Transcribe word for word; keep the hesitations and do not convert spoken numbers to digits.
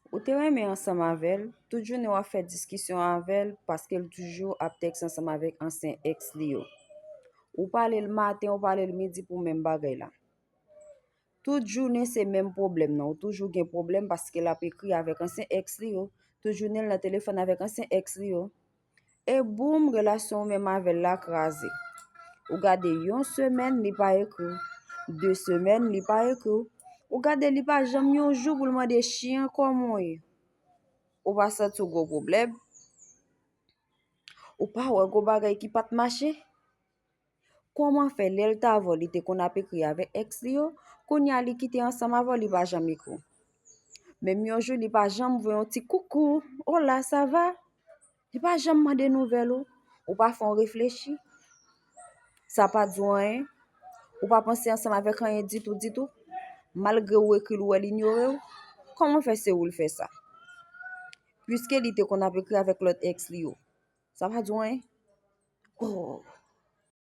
Ou te renmen ansanm avè l, tout jounen w ap fè diskisyon avè l paske l toujou ap tèks ansanm avèk ansyen èks li yo. Ou pale l maten, ou pale l midi pou menm bagay la. Tout jounen se menm pwoblèm nan, ou toujou gen pwoblèm paske l ap ekri avèk ansyen èks li yo. Tout jounen l nan telefòn avèk ansyen èks li yo. E boum, relasyon w menm avè l la kraze. Ou gade yon semèn, li pa ekri w. De semèn, li pa ekri w. Ou gade, li pa janm yon jou pou l mande, "Chyen, kòman w ye?" Ou pa santi w gwo pwoblèm? Ou pa wè gwo bagay ki pa t mache? Kòman fè lè l t avè w, li te konn ap ekri avèk èks li yo, kounye a li kite ansanm avè w, li pa janm ekri w? Menm yon jou, li pa janm voye yon ti coucou, "Hola, ça va?" Li pa janm mande nouvèl ou. Ou pa fè w reflechi? Sa pa di w anyen? Ou pa panse ansanm avèk anyen ditou, ditou? Malgre ou ekri l, ou wè l inyore w? Kòman fè se ou l fè sa? Piske li te konn ap ekri avèk lòt èks li yo. Sa pa di w anyen? Oh,